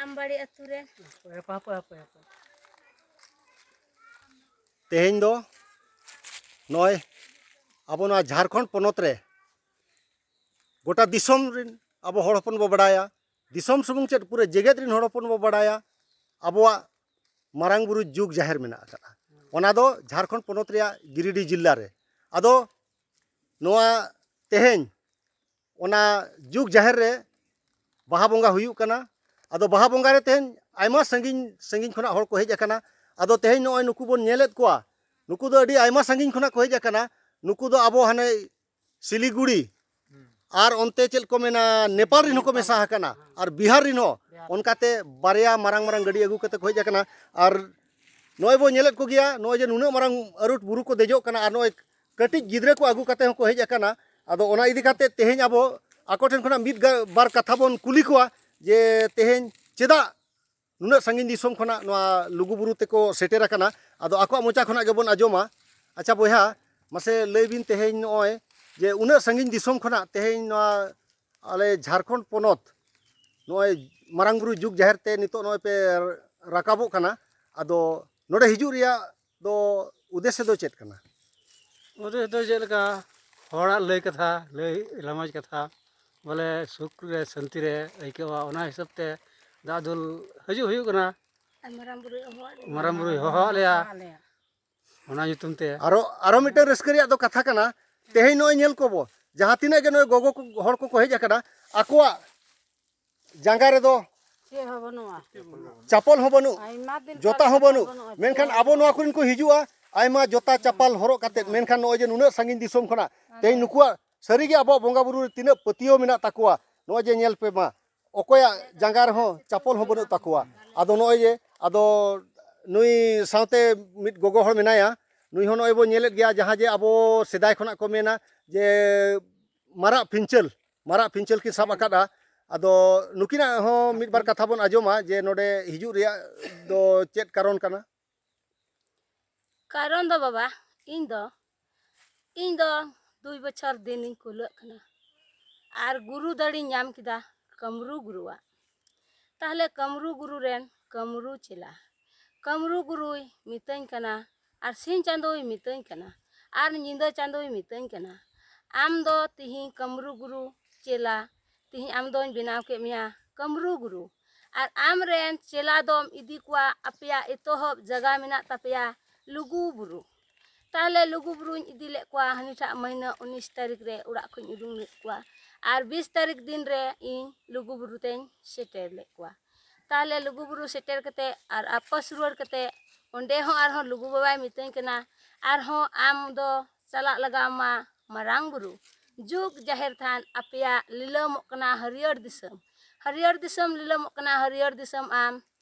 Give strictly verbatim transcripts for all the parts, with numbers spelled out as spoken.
ᱟᱢᱵᱟᱲᱤ ᱟᱹᱛᱩ ᱨᱮ᱾ ᱦᱟᱯᱮ, ᱦᱟᱯᱮ, ᱦᱟᱯᱮ, ᱦᱟᱯᱮ᱾ ᱛᱮᱦᱮᱧ ᱫᱚ ᱱᱚᱜᱼᱚᱭ ᱟᱵᱚ ᱱᱚᱣᱟ ᱡᱷᱟᱲᱠᱷᱚᱸᱰ ᱯᱚᱱᱚᱛ ᱨᱮ ᱜᱚᱴᱟ ᱫᱤᱥᱚᱢ ᱨᱮᱱ ᱟᱵᱚ ᱦᱚᱲ ᱦᱚᱯᱚᱱ ᱵᱚ ᱵᱟᱲᱟᱭᱟ, ᱫᱤᱥᱚᱢ ᱥᱩᱢᱩᱝ ᱪᱮᱫ, ᱯᱩᱨᱟᱹ ᱡᱮᱜᱮᱛ ᱨᱮᱱ ᱦᱚᱲ ᱦᱚᱯᱚᱱ ᱵᱚ ᱵᱟᱲᱟᱭᱟ, ᱟᱵᱚᱣᱟᱜ ᱢᱟᱨᱟᱝ ᱵᱩᱨᱩ ᱡᱩᱜᱽ ᱡᱟᱦᱮᱨ ᱢᱮᱱᱟᱜ ᱟᱠᱟᱫᱼᱟ᱾ ᱚᱱᱟ ᱫᱚ ᱡᱷᱟᱲᱠᱷᱚᱸᱰ ᱯᱚᱱᱚᱛ ᱨᱮᱭᱟᱜ ᱜᱤᱨᱤᱰᱤ ᱡᱤᱞᱟ ᱨᱮ᱾ ᱟᱫᱚ ᱱᱚᱣᱟ ᱛᱮᱦᱮᱧ ᱚᱱᱟ ᱡᱩᱜᱽ ᱡᱟᱦᱮᱨ ᱨᱮ ᱵᱟᱦᱟ ᱵᱚᱸᱜᱟ ᱦᱩᱭᱩᱜ ᱠᱟᱱᱟ᱾ ᱟᱫᱚ ᱵᱟᱦᱟ ᱵᱚᱸᱜᱟ ᱨᱮ ᱛᱮᱦᱮᱧ ᱟᱭᱢᱟ ᱥᱟᱺᱜᱤᱧ ᱥᱟᱺᱜᱤᱧ ᱠᱷᱚᱱᱟᱜ ᱦᱚᱲ ᱠᱚ ᱦᱮᱡ ᱟᱠᱟᱱᱟ᱾ ᱟᱫᱚ ᱛᱮᱦᱮᱧ ᱱᱚᱜᱼᱚᱭ ᱱᱩᱠᱩ ᱵᱚᱱ ᱧᱮᱞᱮᱫ ᱠᱚᱣᱟ, ᱱᱩᱠᱩ ᱫᱚ ᱟᱹᱰᱤ ᱟᱭᱢᱟ ᱥᱟᱺᱜᱤᱧ ᱠᱷᱚᱱᱟᱜ ᱠᱚ ᱦᱮᱡ ᱟᱠᱟᱱᱟ᱾ ᱱᱩᱠᱩ ᱫᱚ ᱟᱵᱚ ᱦᱟᱱᱮ ᱥᱤᱞᱤᱜᱩᱲᱤ ᱟᱨ ᱚᱱᱛᱮ ᱪᱮᱫ ᱠᱚ ᱢᱮᱱᱟ, ᱱᱮᱯᱟᱞ ᱨᱮᱱ ᱦᱚᱸᱠᱚ ᱢᱮᱥᱟ ᱟᱠᱟᱱᱟ, ᱟᱨ ᱵᱤᱦᱟᱨ ᱨᱮᱱ ᱦᱚᱸ᱾ ᱚᱱᱠᱟᱛᱮ ᱵᱟᱨᱭᱟ ᱢᱟᱨᱟᱝ ᱢᱟᱨᱟᱝ ᱜᱟᱹᱰᱤ ᱟᱹᱜᱩ ᱠᱟᱛᱮ ᱠᱚ ᱦᱮᱡ ᱟᱠᱟᱱᱟ᱾ ᱟᱨ ᱱᱚᱜᱼᱚᱭ ᱵᱚ ᱧᱮᱞᱮᱫ ᱠᱚᱜᱮᱭᱟ, ᱱᱚᱜᱼᱚᱭ ᱡᱮ ᱱᱩᱱᱟᱹᱜ ᱢᱟᱨᱟᱝ ᱟᱹᱨᱩᱴ ᱵᱩᱨᱩ ᱠᱚ ᱫᱮᱡᱚᱜ ᱠᱟᱱᱟ, ᱟᱨ ᱱᱚᱜᱼᱚᱭ ᱠᱟᱹᱴᱤᱡ ᱜᱤᱫᱽᱨᱟᱹ ᱠᱚ ᱟᱹᱜᱩ ᱠᱟᱛᱮ ᱦᱚᱸᱠᱚ ᱦᱮᱡ ᱟᱠᱟᱱᱟ᱾ ᱟᱫᱚ ᱚᱱᱟ ᱤᱫᱤ ᱠᱟᱛᱮ ᱛᱮᱦᱮᱧ ᱟᱵᱚ ᱟᱠᱚ ᱴᱷᱮᱱ ᱠᱷᱚᱱᱟᱜ ᱢᱤᱫ ᱜᱟ- ᱵᱟᱨ ᱠᱟᱛᱷᱟ ᱵᱚᱱ ᱠᱩᱞᱤ ᱠᱚᱣᱟ ᱡᱮ ᱛᱮᱦᱮᱧ ᱪᱮᱫᱟᱜ ᱱᱩᱱᱟᱹᱜ ᱥᱟᱺᱜᱤᱧ ᱫᱤᱥᱚᱢ ᱠᱷᱚᱱᱟᱜ ᱱᱚᱣᱟ ᱞᱩᱜᱩᱵᱩᱨᱩ ᱛᱮᱠᱚ ᱥᱮᱴᱮᱨ ᱟᱠᱟᱱᱟ᱾ ᱟᱫᱚ ᱟᱠᱚᱣᱟᱜ ᱢᱚᱪᱟ ᱠᱷᱚᱱᱟᱜ ᱜᱮᱵᱚᱱ ᱟᱸᱡᱚᱢᱟ᱾ ᱟᱪᱪᱷᱟ ᱵᱚᱭᱦᱟ, ᱢᱟᱥᱮ ᱞᱟᱹᱭ ᱵᱤᱱ, ᱛᱮᱦᱮᱧ ᱱᱚᱜᱼᱚᱭ ᱡᱮ ᱩᱱᱟᱹᱜ ᱥᱟᱺᱜᱤᱧ ᱫᱤᱥᱚᱢ ᱠᱷᱚᱱᱟᱜ ᱛᱮᱦᱮᱧ ᱱᱚᱣᱟ ᱟᱞᱮ ᱡᱷᱟᱲᱠᱷᱚᱸᱰ ᱯᱚᱱᱚᱛ ᱱᱚᱜᱼᱚᱭ ᱢᱟᱨᱟᱝ ᱵᱩᱨᱩ ᱡᱩᱜᱽ ᱡᱟᱦᱮᱨ ᱛᱮ ᱱᱤᱛᱚᱜ ᱱᱚᱜᱼᱚᱭ ᱯᱮ ᱨᱟᱠᱟᱵᱚᱜ ᱠᱟᱱᱟ, ᱟᱫᱚ ᱱᱚᱰᱮ ᱦᱤᱡᱩᱜ ᱨᱮᱭᱟᱜ ᱫᱚ ᱩᱫᱽᱫᱮᱥᱥᱚ ᱫᱚ ᱪᱮᱫ ᱠᱟᱱᱟ? ᱩᱫᱽᱫᱮᱥᱥᱚ ᱫᱚ ᱪᱮᱫ ᱞᱮᱠᱟ, ᱦᱚᱲᱟᱜ ᱞᱟᱹᱭ ᱠᱟᱛᱷᱟ, ᱞᱟᱹᱭ ᱞᱟᱢᱟᱡᱽ ᱠᱟᱛᱷᱟ, ᱵᱚᱞᱮ ᱥᱩᱠ ᱨᱮ ᱥᱟᱹᱱᱛᱤ ᱨᱮ ᱟᱹᱭᱠᱟᱹᱜᱼᱟ, ᱚᱱᱟ ᱦᱤᱥᱟᱹᱵ ᱛᱮ ᱫᱟᱜ ᱫᱩᱞ ᱦᱤᱡᱩᱜ ᱦᱩᱭᱩᱜ ᱠᱟᱱᱟ᱾ ᱟᱨ ᱢᱟᱨᱟᱝ ᱵᱩᱨᱩᱭ ᱦᱚᱦᱚᱣᱟᱫ ᱞᱮᱭᱟ᱾ ᱢᱟᱨᱟᱝ ᱵᱩᱨᱩᱭ ᱦᱚᱦᱚᱣᱟᱫ ᱞᱮᱭᱟ᱾ ᱚᱱᱟ ᱧᱩᱛᱩᱢ ᱛᱮ᱾ ᱟᱨᱚ, ᱟᱨᱚ ᱢᱤᱫᱴᱮᱱ ᱨᱟᱹᱥᱠᱟᱹ ᱨᱮᱭᱟᱜ ᱫᱚ ᱠᱟᱛᱷᱟ ᱠᱟᱱᱟ, ᱛᱮᱦᱮᱧ ᱱᱚᱜᱼᱚᱭ ᱧᱮᱞ ᱠᱚᱵᱚ, ᱡᱟᱦᱟᱸ ᱛᱤᱱᱟᱹᱜ ᱜᱮ ᱱᱚᱜᱼᱚᱭ ᱜᱚᱜᱚ ᱠᱚ, ᱦᱚᱲ ᱠᱚᱠᱚ ᱦᱮᱡ ᱟᱠᱟᱱᱟ, ᱟᱠᱚᱣᱟᱜ ᱡᱟᱸᱜᱟ ᱨᱮᱫᱚ ᱪᱮᱫ ᱦᱚᱸ ᱵᱟᱹᱱᱩᱜᱼᱟ᱾ ᱪᱟᱯᱚᱞ ᱦᱚᱸ ᱵᱟᱹᱱᱩᱜ, ᱟᱭᱢᱟ ᱫᱤᱱ ᱡᱚᱛᱟ ᱠᱷᱚᱱ ᱦᱚᱸ ᱵᱟᱹᱱᱩᱜ᱾ ᱪᱟᱯᱚᱞ ᱵᱟᱹᱱᱩᱜᱼᱟ, ᱢᱮᱱᱠᱷᱟᱱ ᱪᱮᱫ ᱦᱚᱸ ᱟᱵᱚ ᱵᱟᱹᱱᱩᱜᱼᱟ᱾ ᱱᱚᱣᱟ ᱠᱚᱨᱮᱱ ᱠᱚ ᱦᱤᱡᱩᱜᱼᱟ, ᱟᱭᱢᱟ ᱡᱚᱛᱟ ᱪᱟᱯᱟᱞ ᱦᱚᱨᱚᱜ ᱠᱟᱛᱮᱫ, ᱢᱮᱱᱠᱷᱟᱱ ᱱᱚᱜᱼᱚᱭ ᱡᱮ ᱱᱩᱱᱟᱹᱜ ᱥᱟᱺᱜᱤᱧ ᱫᱤᱥᱚᱢ ᱠᱷᱚᱱᱟᱜ ᱛᱮᱦᱮᱧ ᱱᱩᱠᱩᱣᱟᱜ ᱥᱟᱹᱨᱤᱜᱮ ᱟᱵᱚᱣᱟᱜ ᱵᱚᱸᱜᱟ ᱵᱩᱨᱩ ᱨᱮ ᱛᱤᱱᱟᱹᱜ ᱯᱟᱹᱛᱭᱟᱹᱣ ᱢᱮᱱᱟᱜ ᱛᱟᱠᱚᱣᱟ, ᱱᱚᱜᱼᱚᱭ ᱡᱮ ᱧᱮᱞ ᱯᱮ ᱢᱟ, ᱚᱠᱚᱭᱟᱜ ᱡᱟᱸᱜᱟ ᱨᱮᱦᱚᱸ ᱪᱟᱯᱚᱞ ᱦᱚᱸ ᱵᱟᱹᱱᱩᱜ ᱛᱟᱠᱚᱣᱟ᱾ ᱟᱫᱚ ᱱᱚᱜᱼᱚᱭ ᱡᱮ, ᱟᱫᱚ ᱱᱩᱭ ᱥᱟᱶᱛᱮ ᱢᱤᱫ ᱜᱚᱜᱚ ᱦᱚᱲ ᱢᱮᱱᱟᱭᱟ, ᱱᱩᱭ ᱦᱚᱸ ᱱᱚᱜᱼᱚᱭ ᱵᱚ ᱧᱮᱞᱮᱫ ᱜᱮᱭᱟ, ᱡᱟᱦᱟᱸ ᱡᱮ ᱟᱵᱚ ᱥᱮᱫᱟᱭ ᱠᱷᱚᱱᱟᱜ ᱠᱚ ᱢᱮᱱᱟ ᱡᱮ ᱢᱟᱨᱟᱜ ᱯᱤᱧᱪᱟᱹᱞ, ᱢᱟᱨᱟᱜ ᱯᱤᱧᱪᱟᱹᱞ ᱠᱤᱱ ᱥᱟᱵ ᱟᱠᱟᱫᱼᱟ᱾ ᱟᱫᱚ ᱱᱩᱠᱤᱱᱟᱜ ᱦᱚᱸ ᱢᱤᱫ ᱵᱟᱨ ᱠᱟᱛᱷᱟ ᱵᱚᱱ ᱟᱸᱡᱚᱢᱟ ᱡᱮ ᱱᱚᱰᱮ ᱦᱤᱡᱩᱜ ᱨᱮᱭᱟᱜ ᱫᱚ ᱪᱮᱫ ᱠᱟᱨᱚᱱ ᱠᱟᱱᱟ? ᱠᱟᱨᱚᱱ ᱫᱚ ᱵᱟᱵᱟ, ᱤᱧ ᱫᱚ, ᱤᱧ ᱫᱚ ᱫᱩᱭ ᱵᱚᱪᱷᱚᱨ ᱫᱤᱱᱤᱧ ᱠᱩᱞᱟᱹᱜ ᱠᱟᱱᱟ᱾ ᱟᱨ ᱜᱩᱨᱩ ᱫᱟᱲᱮᱧ ᱧᱟᱢ ᱠᱮᱫᱟ ᱠᱟᱹᱢᱨᱩ ᱜᱩᱨᱩᱣᱟᱜ᱾ ᱛᱟᱦᱞᱮ ᱠᱟᱹᱢᱨᱩ ᱜᱩᱨᱩ ᱨᱮᱱ ᱠᱟᱹᱢᱨᱩ ᱪᱮᱞᱟ, ᱠᱟᱹᱢᱨᱩ ᱜᱩᱨᱩᱭ ᱢᱤᱛᱟᱹᱧ ᱠᱟᱱᱟ ᱟᱨ ᱥᱤᱧ ᱪᱟᱸᱫᱳᱭ ᱢᱤᱛᱟᱹᱧ ᱠᱟᱱᱟ ᱟᱨ ᱧᱤᱫᱟᱹ ᱪᱟᱸᱫᱳᱭ ᱢᱤᱛᱟᱹᱧ ᱠᱟᱱᱟ, "ᱟᱢ ᱫᱚ ᱛᱤᱦᱤᱧ ᱠᱟᱹᱢᱨᱩ ᱜᱩᱨᱩ ᱪᱮᱞᱟ, ᱛᱤᱦᱤᱧ ᱟᱢ ᱫᱚᱧ ᱵᱮᱱᱟᱣ ᱠᱮᱫ ᱢᱮᱭᱟ ᱠᱟᱹᱢᱨᱩ ᱜᱩᱨᱩ, ᱟᱨ ᱟᱢ ᱨᱮᱱ ᱪᱮᱞᱟ ᱫᱚᱢ ᱤᱫᱤ ᱠᱚᱣᱟ ᱟᱯᱮᱭᱟᱜ ᱮᱛᱚᱦᱚᱵ ᱡᱟᱭᱜᱟ ᱢᱮᱱᱟᱜ ᱛᱟᱯᱮᱭᱟ ᱞᱩᱜᱩ ᱵᱩᱨᱩ᱾" ᱛᱟᱦᱞᱮ ᱞᱩᱜᱩ ᱵᱩᱨᱩᱧ ᱤᱫᱤ ᱞᱮᱫ ᱠᱚᱣᱟ ᱦᱟᱹᱱᱤᱴᱟᱜ ᱢᱟᱹᱦᱱᱟᱹ ᱩᱱᱤᱥ ᱛᱟᱹᱨᱤᱠᱷ ᱨᱮ ᱚᱲᱟᱜ ᱠᱷᱚᱱ ᱩᱰᱩᱝ ᱞᱮᱫ ᱠᱚᱣᱟ, ᱟᱨ ᱵᱤᱥ ᱛᱟᱹᱨᱤᱠᱷ ᱫᱤᱱ ᱨᱮ ᱤᱧ ᱞᱩᱜᱩ ᱵᱩᱨᱩ ᱛᱮᱧ ᱥᱮᱴᱮᱨ ᱞᱮᱫ ᱠᱚᱣᱟ᱾ ᱛᱟᱦᱞᱮ ᱞᱩᱜᱩ ᱵᱩᱨᱩ ᱥᱮᱴᱮᱨ ᱠᱟᱛᱮ ᱟᱨ ᱟᱯᱟᱥ ᱨᱩᱣᱟᱹᱲ ᱠᱟᱛᱮ ᱚᱸᱰᱮ ᱦᱚᱸ ᱟᱨᱦᱚᱸ ᱞᱩᱜᱩ ᱵᱟᱵᱟᱭ ᱢᱤᱛᱟᱹᱧ ᱠᱟᱱᱟ, "ᱟᱨᱦᱚᱸ ᱟᱢ ᱫᱚ ᱪᱟᱞᱟᱜ ᱞᱟᱜᱟᱣ ᱟᱢᱟ ᱢᱟᱨᱟᱝ ᱵᱩᱨᱩ, ᱡᱩᱜᱽ ᱡᱟᱦᱮᱨ ᱛᱷᱟᱱ ᱟᱯᱮᱭᱟᱜ ᱞᱤᱞᱟᱹᱢᱚᱜ ᱠᱟᱱᱟ ᱦᱟᱹᱨᱭᱟᱹᱲ ᱫᱤᱥᱚᱢ, ᱦᱟᱹᱨᱭᱟᱹᱲ ᱫᱤᱥᱚᱢ ᱞᱤᱞᱟᱹᱢᱚᱜ ᱠᱟᱱᱟ ᱦᱟᱹᱨᱭᱟᱹᱲ ᱫᱤᱥᱚᱢ ᱟᱢ,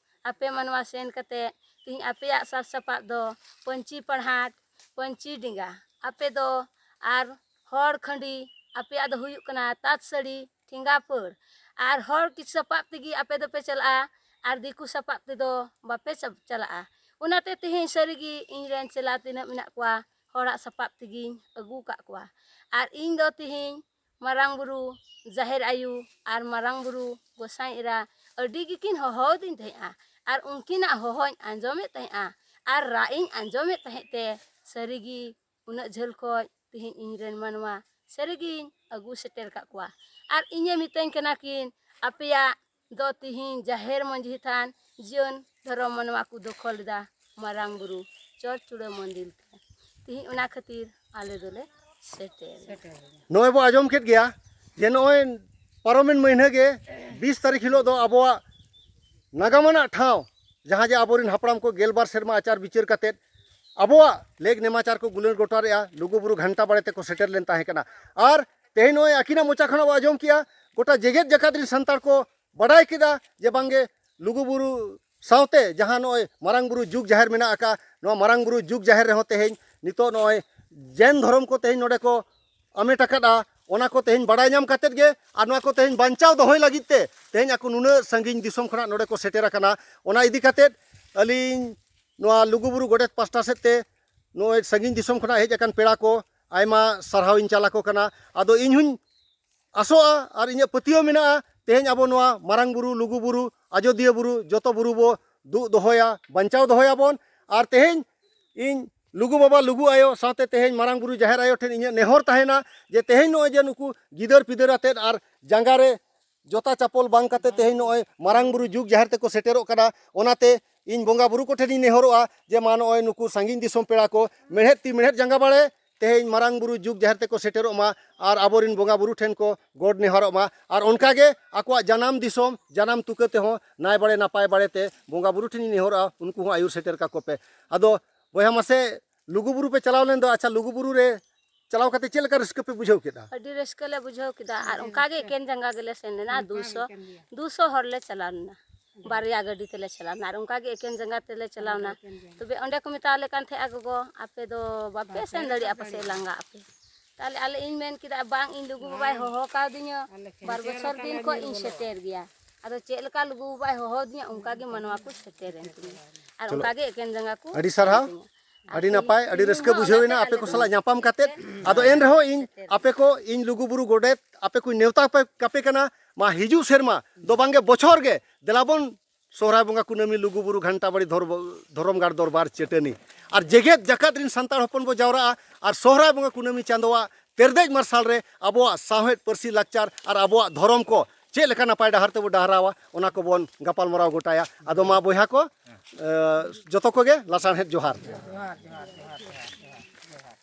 ᱟᱯᱮ ᱢᱟᱱᱣᱟ ᱥᱮᱱ ᱠᱟᱛᱮ ᱛᱤᱦᱤᱧ ᱟᱯᱮᱭᱟᱜ ᱥᱟᱡᱽ ᱥᱟᱯᱟᱵ ᱫᱚ ᱯᱟᱹᱧᱪᱤ ᱯᱟᱲᱦᱟᱴ, ᱯᱟᱹᱧᱪᱤ ᱰᱮᱸᱜᱟ, ᱟᱯᱮ ᱫᱚ ᱟᱨ ᱦᱚᱲ ᱠᱷᱟᱹᱰᱤ, ᱟᱯᱮᱭᱟᱜ ᱫᱚ ᱦᱩᱭᱩᱜ ᱠᱟᱱᱟ ᱛᱟᱸᱛ ᱥᱟᱹᱲᱤ, ᱴᱷᱮᱸᱜᱟ ᱯᱟᱹᱲ, ᱟᱨ ᱦᱚᱲ ᱠᱤ ᱥᱟᱯᱟᱵ ᱛᱮᱜᱮ ᱟᱯᱮ ᱫᱚᱯᱮ ᱪᱟᱞᱟᱜᱼᱟ, ᱟᱨ ᱫᱤᱠᱩ ᱥᱟᱯᱟᱵ ᱛᱮᱫᱚ ᱵᱟᱯᱮ ᱪᱟ- ᱪᱟᱞᱟᱜᱼᱟ᱾ ᱚᱱᱟᱛᱮ ᱛᱮᱦᱮᱧ ᱥᱟᱹᱨᱤᱜᱮ ᱤᱧ ᱨᱮᱱ ᱪᱮᱞᱟ ᱛᱤᱱᱟᱹᱜ ᱢᱮᱱᱟᱜ ᱠᱚᱣᱟ, ᱦᱚᱲᱟᱜ ᱥᱟᱯᱟᱵ ᱛᱮᱜᱮᱧ ᱟᱹᱜᱩ ᱟᱠᱟᱫ ᱠᱚᱣᱟ, ᱟᱨ ᱤᱧ ᱫᱚ ᱛᱮᱦᱮᱧ ᱢᱟᱨᱟᱝ ᱵᱩᱨᱩ, ᱡᱟᱦᱮᱨ ᱟᱭᱳ ᱟᱨ ᱢᱟᱨᱟᱝ ᱵᱩᱨᱩ ᱜᱚᱸᱥᱟᱭ ᱮᱨᱟ ᱟᱹᱰᱤ ᱜᱮᱠᱤᱱ ᱦᱚᱦᱚᱣᱟᱫᱤᱧ ᱛᱟᱦᱮᱸᱫᱼᱟ, ᱟᱨ ᱩᱱᱠᱤᱱᱟᱜ ᱦᱚᱦᱚᱧ ᱟᱸᱡᱚᱢᱮᱫ ᱛᱟᱦᱮᱸᱫᱼᱟ ᱟᱨ ᱨᱟᱜ ᱤᱧ ᱟᱸᱡᱚᱢᱮᱫ ᱛᱟᱦᱮᱸᱫ ᱛᱮ ᱥᱟᱹᱨᱤᱜᱮ ᱩᱱᱟᱹᱜ ᱡᱷᱟᱹᱞ ᱠᱷᱚᱱ ᱛᱮᱦᱮᱧ ᱤᱧ ᱨᱮᱱ ᱢᱟᱱᱣᱟ ᱥᱟᱹᱨᱤᱜᱤᱧ ᱟᱹᱜᱩ ᱥᱮᱴᱮᱨ ᱟᱠᱟᱫ ᱠᱚᱣᱟ᱾ ᱟᱨ ᱤᱧᱮ ᱢᱤᱛᱟᱹᱧ ᱠᱟᱱᱟ ᱠᱤᱱ, ᱟᱯᱮᱭᱟᱜ ᱫᱚ ᱛᱤᱦᱤᱧ ᱡᱟᱦᱮᱨ ᱢᱟᱹᱡᱷᱤ ᱛᱷᱟᱱ ᱡᱤᱭᱚᱱ ᱫᱷᱚᱨᱚᱢ ᱢᱟᱱᱣᱟ ᱠᱚ ᱫᱚᱠᱷᱚᱞ ᱮᱫᱟ ᱢᱟᱨᱟᱝ ᱵᱩᱨᱩ ᱪᱚᱨᱪᱩᱲᱟᱹ ᱢᱚᱱᱫᱤᱨ ᱛᱮ᱾ ᱛᱤᱦᱤᱧ ᱚᱱᱟ ᱠᱷᱟᱹᱛᱤᱨ ᱟᱞᱮ ᱫᱚᱞᱮ ᱥᱮᱴᱮᱨ ᱮᱱᱟ᱾ ᱱᱚᱜᱼᱚᱭ ᱵᱚ ᱟᱸᱡᱚᱢ ᱠᱮᱫ ᱜᱮᱭᱟ ᱡᱮ ᱱᱚᱜᱼᱚᱭ ᱯᱟᱨᱚᱢᱮᱱ ᱢᱟᱹᱦᱱᱟᱹ ᱜᱮ ᱵᱤᱥ ᱛᱟᱹᱨᱤᱠᱷ ᱦᱤᱞᱳᱜ ᱫᱚ ᱟᱵᱚᱣᱟᱜ ᱱᱟᱜᱟᱢ ᱟᱱᱟᱜ ᱴᱷᱟᱶ, ᱡᱟᱦᱟᱸ ᱡᱮ ᱟᱵᱚᱨᱮᱱ ᱦᱟᱯᱲᱟᱢ ᱠᱚ ᱜᱮᱞᱵᱟᱨ ᱥᱮᱨᱢᱟ ᱟᱪᱟᱨ ᱵᱤᱪᱟᱹᱨ ᱠᱟᱛᱮᱫ ᱟᱵᱚᱣᱟᱜ ᱞᱮᱠ ᱱᱮᱢᱟᱪᱟᱨ ᱠᱚ ᱜᱩᱞᱟᱹᱱ ᱜᱚᱴᱟ ᱨᱮᱭᱟᱜ ᱞᱩᱜᱩᱵᱩᱨᱩ ᱜᱷᱟᱱᱴᱟ ᱵᱟᱲᱮ ᱛᱮᱠᱚ ᱥᱮᱴᱮᱨ ᱞᱮᱱ ᱛᱟᱦᱮᱸ ᱠᱟᱱᱟ᱾ ᱟᱨ ᱛᱮᱦᱮᱧ ᱱᱚᱜᱼᱚᱭ ᱟᱹᱠᱤᱱᱟᱜ ᱢᱚᱪᱟ ᱠᱷᱚᱱᱟᱜ ᱵᱚ ᱟᱸᱡᱚᱢ ᱠᱮᱜᱼᱟ, ᱜᱚᱴᱟ ᱡᱮᱜᱮᱛ ᱡᱟᱠᱟᱛ ᱨᱮᱱ ᱥᱟᱱᱛᱟᱲ ᱠᱚ ᱵᱟᱰᱟᱭ ᱠᱮᱫᱟ ᱡᱮ ᱵᱟᱝᱜᱮ ᱞᱩᱜᱩᱵᱩᱨᱩ ᱥᱟᱶᱛᱮ ᱡᱟᱦᱟᱸ ᱱᱚᱜᱼᱚᱭ ᱢᱟᱨᱟᱝ ᱵᱩᱨᱩ ᱡᱩᱜᱽ ᱡᱟᱦᱮᱨ ᱢᱮᱱᱟᱜ ᱟᱠᱟᱫ, ᱱᱚᱣᱟ ᱢᱟᱨᱟᱝ ᱵᱩᱨᱩ ᱡᱩᱜᱽ ᱡᱟᱦᱮᱨ ᱨᱮᱦᱚᱸ ᱛᱮᱦᱮᱧ ᱱᱤᱛᱚᱜ ᱱᱚᱜᱼᱚᱭ ᱡᱮᱱ ᱫᱷᱚᱨᱚᱢ ᱠᱚ ᱛᱮᱦᱮᱧ ᱱᱚᱰᱮ ᱠᱚ ᱟᱢᱮᱴ ᱟᱠᱟᱫᱼᱟ, ᱚᱱᱟ ᱠᱚ ᱛᱮᱦᱮᱧ ᱵᱟᱲᱟᱭ ᱧᱟᱢ ᱠᱟᱛᱮᱫ ᱜᱮ ᱟᱨ ᱱᱚᱣᱟ ᱠᱚ ᱛᱮᱦᱮᱧ ᱵᱟᱧᱪᱟᱣ ᱫᱚᱦᱚᱭ ᱞᱟᱹᱜᱤᱫ ᱛᱮ ᱛᱮᱦᱮᱧ ᱟᱠᱚ ᱱᱩᱱᱟᱹᱜ ᱥᱟᱺᱜᱤᱧ ᱫᱤᱥᱚᱢ ᱠᱷᱚᱱᱟᱜ ᱱᱚᱰᱮ ᱠᱚ ᱥᱮᱴᱮᱨ ᱟᱠᱟᱱᱟ᱾ ᱚᱱᱟ ᱤᱫᱤ ᱠᱟᱛᱮᱫ ᱟᱹᱞᱤᱧ ᱱᱚᱣᱟ ᱞᱩᱜᱩᱵᱩᱨᱩ ᱜᱚᱰᱮᱛ ᱯᱟᱥᱴᱟ ᱥᱮᱫ ᱛᱮ ᱱᱚᱜᱼᱚᱭ ᱥᱟᱺᱜᱤᱧ ᱫᱤᱥᱚᱢ ᱠᱷᱚᱱᱟᱜ ᱦᱮᱡ ᱟᱠᱟᱱ ᱯᱮᱲᱟ ᱠᱚ ᱟᱭᱢᱟ ᱥᱟᱨᱦᱟᱣ ᱤᱧ ᱪᱟᱞ ᱟᱠᱚ ᱠᱟᱱᱟ᱾ ᱟᱫᱚ ᱤᱧ ᱦᱚᱸᱧ ᱟᱥᱚᱜᱼᱟ ᱟᱨ ᱤᱧᱟᱹᱜ ᱯᱟᱹᱛᱭᱟᱹᱣ ᱢᱮᱱᱟᱜᱼᱟ, ᱛᱮᱦᱮᱧ ᱟᱵᱚ ᱱᱚᱣᱟ ᱢᱟᱨᱟᱝ ᱵᱩᱨᱩ, ᱞᱩᱜᱩ ᱵᱩᱨᱩ, ᱟᱡᱳᱫᱤᱭᱟᱹ ᱵᱩᱨᱩ, ᱡᱚᱛᱚ ᱵᱩᱨᱩ ᱵᱚ ᱫᱩᱜ ᱫᱚᱦᱚᱭᱟ, ᱵᱟᱧᱪᱟᱣ ᱫᱚᱦᱚᱭᱟᱵᱚᱱ᱾ ᱟᱨ ᱛᱮᱦᱮᱧ ᱤᱧ ᱞᱩᱜᱩ ᱵᱟᱵᱟ, ᱞᱩᱜᱩ ᱟᱭᱳ ᱥᱟᱶᱛᱮ ᱛᱮᱦᱮᱧ ᱢᱟᱨᱟᱝ ᱵᱩᱨᱩ, ᱡᱟᱦᱮᱨ ᱟᱭᱳ ᱴᱷᱮᱱ ᱤᱧᱟᱹᱜ ᱱᱮᱦᱚᱨ ᱛᱟᱦᱮᱱᱟ ᱡᱮ ᱛᱮᱦᱮᱧ ᱱᱚᱜᱼᱚᱭ ᱡᱮ ᱱᱩᱠᱩ ᱜᱤᱫᱟᱹᱨ ᱯᱤᱫᱟᱹᱨ ᱟᱛᱮᱫ ᱟᱨ ᱡᱟᱸᱜᱟ ᱨᱮ ᱡᱚᱛᱟ ᱪᱟᱯᱚᱞ ᱵᱟᱝ ᱠᱟᱛᱮ ᱛᱮᱦᱮᱧ ᱱᱚᱜᱼᱚᱭ ᱢᱟᱨᱟᱝ ᱵᱩᱨᱩ ᱡᱩᱜᱽ ᱡᱟᱦᱮᱨ ᱛᱮᱠᱚ ᱥᱮᱴᱮᱨᱚᱜ ᱠᱟᱱᱟ, ᱚᱱᱟᱛᱮ ᱤᱧ ᱵᱚᱸᱜᱟ ᱵᱩᱨᱩ ᱠᱚᱴᱷᱮᱱᱤᱧ ᱱᱮᱦᱚᱨᱚᱜᱼᱟ ᱡᱮ ᱢᱟ ᱱᱚᱜᱼᱚᱭ ᱱᱩᱠᱩ ᱥᱟᱺᱜᱤᱧ ᱫᱤᱥᱚᱢ ᱯᱮᱲᱟ ᱠᱚ ᱢᱮᱲᱦᱮᱫ ᱛᱤ ᱢᱮᱲᱦᱮᱫ ᱡᱟᱸᱜᱟ ᱵᱟᱲᱮ ᱛᱮᱦᱮᱧ ᱢᱟᱨᱟᱝ ᱵᱩᱨᱩ ᱡᱩᱜᱽ ᱡᱟᱦᱮᱨ ᱛᱮᱠᱚ ᱥᱮᱴᱮᱨᱚᱜ ᱢᱟ ᱟᱨ ᱟᱵᱚᱨᱮᱱ ᱵᱚᱸᱜᱟ ᱵᱩᱨᱩ ᱴᱷᱮᱱ ᱠᱚ ᱜᱚᱰ ᱱᱮᱦᱚᱨᱚᱜ ᱢᱟ᱾ ᱟᱨ ᱚᱱᱠᱟᱜᱮ ᱟᱠᱚᱣᱟᱜ ᱡᱟᱱᱟᱢ ᱫᱤᱥᱚᱢ, ᱡᱟᱱᱟᱢ ᱛᱩᱠᱟᱹ ᱛᱮᱦᱚᱸ ᱱᱟᱭ ᱵᱟᱲᱮ ᱱᱟᱯᱟᱭ ᱵᱟᱲᱮ ᱛᱮ ᱵᱚᱸᱜᱟ ᱵᱩᱨᱩ ᱴᱷᱮᱱᱤᱧ ᱱᱮᱦᱚᱨᱚᱜᱼᱟ, ᱩᱱᱠᱩ ᱦᱚᱸ ᱟᱹᱭᱩᱨ ᱥᱮᱴᱮᱨ ᱠᱟᱠᱚ ᱯᱮ᱾ ᱟᱫᱚ ᱵᱚᱭᱦᱟ, ᱢᱟᱥᱮ ᱞᱩᱜᱩ ᱵᱩᱨᱩ ᱯᱮ ᱪᱟᱞᱟᱣ ᱞᱮᱱ ᱫᱚ, ᱟᱪᱪᱷᱟ, ᱞᱩᱜᱩ ᱵᱩᱨᱩ ᱨᱮ ᱪᱟᱞᱟᱣ ᱠᱟᱛᱮ ᱪᱮᱫ ᱞᱮᱠᱟ ᱨᱟᱹᱥᱠᱟᱹ ᱯᱮ ᱵᱩᱡᱷᱟᱹᱣ ᱠᱮᱫᱟ? ᱟᱹᱰᱤ ᱨᱟᱹᱥᱠᱟᱹ ᱞᱮ ᱵᱩᱡᱷᱟᱹᱣ ᱠᱮᱫᱟ᱾ ᱟᱨ ᱚᱱᱠᱟ ᱜᱮ ᱮᱠᱮᱱ ᱡᱟᱸᱜᱟ ᱜᱮᱞᱮ ᱥᱮᱱ ᱞᱮᱱᱟ᱾ ᱫᱩᱥᱚ ᱫᱩᱥᱚ ᱦᱚᱲ ᱞᱮ ᱪᱟᱞᱟᱣ ᱞᱮᱱᱟ, ᱵᱟᱨᱭᱟ ᱜᱟᱹᱰᱤ ᱛᱮᱞᱮ ᱪᱟᱞᱟᱣ ᱞᱮᱱᱟ᱾ ᱟᱨ ᱚᱱᱠᱟ ᱜᱮ ᱮᱠᱮᱱ ᱡᱟᱸᱜᱟ ᱛᱮᱞᱮ ᱪᱟᱞᱟᱣ ᱮᱱᱟ᱾ ᱛᱚᱵᱮ ᱚᱸᱰᱮ ᱠᱚ ᱢᱮᱛᱟᱣ ᱞᱮ ᱠᱟᱱ ᱛᱟᱦᱮᱸᱫᱼᱟ, "ᱜᱚᱜᱚ, ᱟᱯᱮ ᱫᱚ ᱵᱟᱯᱮ ᱥᱮᱱ ᱫᱟᱲᱮᱭᱟᱜᱼᱟ ᱯᱟᱥᱮᱡ, ᱞᱟᱸᱜᱟᱜ ᱟᱯᱮ?" ᱛᱟᱦᱞᱮ ᱟᱞᱮ, ᱤᱧ ᱢᱮᱱ ᱠᱮᱫᱟ, "ᱵᱟᱝ, ᱤᱧ ᱞᱩᱜᱩ ᱵᱟᱵᱟᱭ ᱦᱚᱦᱚ ᱠᱟᱣᱫᱤᱧᱟ, ᱵᱟᱨ ᱵᱚᱪᱷᱚᱨ ᱫᱤᱱ ᱠᱷᱚᱱ ᱤᱧ ᱥᱮᱴᱮᱨ ᱜᱮᱭᱟ᱾ ᱟᱫᱚ ᱪᱮᱫ ᱞᱮᱠᱟ ᱞᱩᱜᱩ ᱵᱟᱵᱟᱭ ᱦᱚᱦᱚ ᱟᱹᱫᱤᱧᱟ, ᱚᱱᱠᱟ ᱜᱮ ᱢᱟᱱᱣᱟ ᱠᱚ ᱥᱮᱴᱮᱨᱮᱱ ᱛᱤᱧᱟ᱾ ᱟᱨ ᱚᱱᱠᱟ ᱜᱮ ᱮᱠᱮᱱ ᱡᱟᱸᱜᱟ ᱠᱚ ᱟᱹᱰᱤ ᱥᱟᱨᱦᱟᱣ᱾ ᱥᱮᱱ ᱛᱤᱧᱟ᱾ ᱟᱨ ᱟᱹᱰᱤ ᱛᱮᱦᱮᱧ, ᱱᱟᱯᱟᱭ, ᱟᱹᱰᱤ ᱛᱮᱦᱮᱧ ᱨᱟᱹᱥᱠᱟᱹ ᱦᱚᱸ ᱵᱩᱡᱷᱟᱹᱣ ᱚᱱᱟ ᱮᱱᱟ ᱛᱮ ᱟᱯᱮ ᱟᱞᱮ ᱠᱚ ᱞᱮ ᱥᱟᱞᱟᱜ ᱧᱟᱯᱟᱢ ᱠᱟᱛᱮ᱾ ᱟᱫᱚ ᱮᱱ ᱨᱮᱦᱚᱸ ᱤᱧ ᱥᱮᱴᱮᱨ ᱟᱯᱮ ᱠᱚ, ᱤᱧ ᱞᱩᱜᱩ ᱵᱩᱨᱩ ᱜᱚᱰᱮᱛ ᱟᱯᱮ ᱠᱚᱧ ᱱᱮᱣᱛᱟ ᱯᱮ, ᱠᱟᱯᱮ ᱠᱟᱱᱟ, ᱢᱟ ᱦᱤᱡᱩᱜ ᱥᱮᱨᱢᱟ ᱫᱚ ᱵᱟᱝᱜᱮ ᱵᱚᱪᱷᱚᱨ ᱜᱮ ᱫᱮᱞᱟ ᱵᱚᱱ ᱥᱚᱦᱨᱟᱭ ᱵᱚᱸᱜᱟ ᱠᱩᱱᱟᱹᱢᱤ ᱞᱩᱜᱩ ᱵᱩᱨᱩ ᱜᱷᱟᱱᱴᱟ ᱵᱟᱲᱤ ᱫᱷᱚᱨ-, ᱫᱷᱚᱨᱚᱢ ᱜᱟᱲ ᱫᱚᱨᱵᱟᱨ ᱪᱟᱹᱴᱟᱹᱱᱤ᱾ ᱟᱨ ᱡᱮᱜᱮᱛ ᱡᱟᱠᱟᱛ ᱨᱮᱱ ᱥᱟᱱᱛᱟᱲ ᱦᱚᱯᱚᱱ ᱵᱚ ᱡᱟᱣᱨᱟᱜᱼᱟ ᱟᱨ ᱥᱚᱦᱨᱟᱭ ᱵᱚᱸᱜᱟ ᱠᱩᱱᱟᱹᱢᱤ ᱪᱟᱸᱫᱳᱣᱟᱜ ᱛᱮᱨᱫᱮᱡ ᱢᱟᱨᱥᱟᱞ ᱨᱮ ᱟᱵᱚᱣᱟᱜ ᱥᱟᱶᱦᱮᱫ, ᱯᱟᱹᱨᱥᱤ, ᱞᱟᱠᱪᱟᱨ ᱟᱨ ᱟᱵᱚᱣᱟᱜ ᱫᱷᱚᱨᱚᱢ ᱠᱚ ᱪᱮᱫ ᱞᱮᱠᱟ ᱱᱟᱯᱟᱭ ᱰᱟᱦᱟᱨ ᱛᱮᱵᱚ ᱰᱟᱦᱟᱨᱟᱣᱟ, ᱚᱱᱟ ᱠᱚᱵᱚᱱ ᱜᱟᱯᱟᱞᱢᱟᱨᱟᱣ ᱜᱚᱴᱟᱭᱟ᱾ ᱟᱫᱚ ᱢᱟ ᱵᱚᱭᱦᱟ ᱠᱚ, ᱮ, ᱡᱚᱛᱚ ᱠᱚᱜᱮ ᱞᱟᱥᱟᱲᱦᱮᱫ ᱡᱚᱦᱟᱨ᱾ ᱡᱚᱦᱟᱨ, ᱡᱚᱦᱟᱨ, ᱡᱚᱦᱟᱨ, ᱡᱚᱦᱟᱨ᱾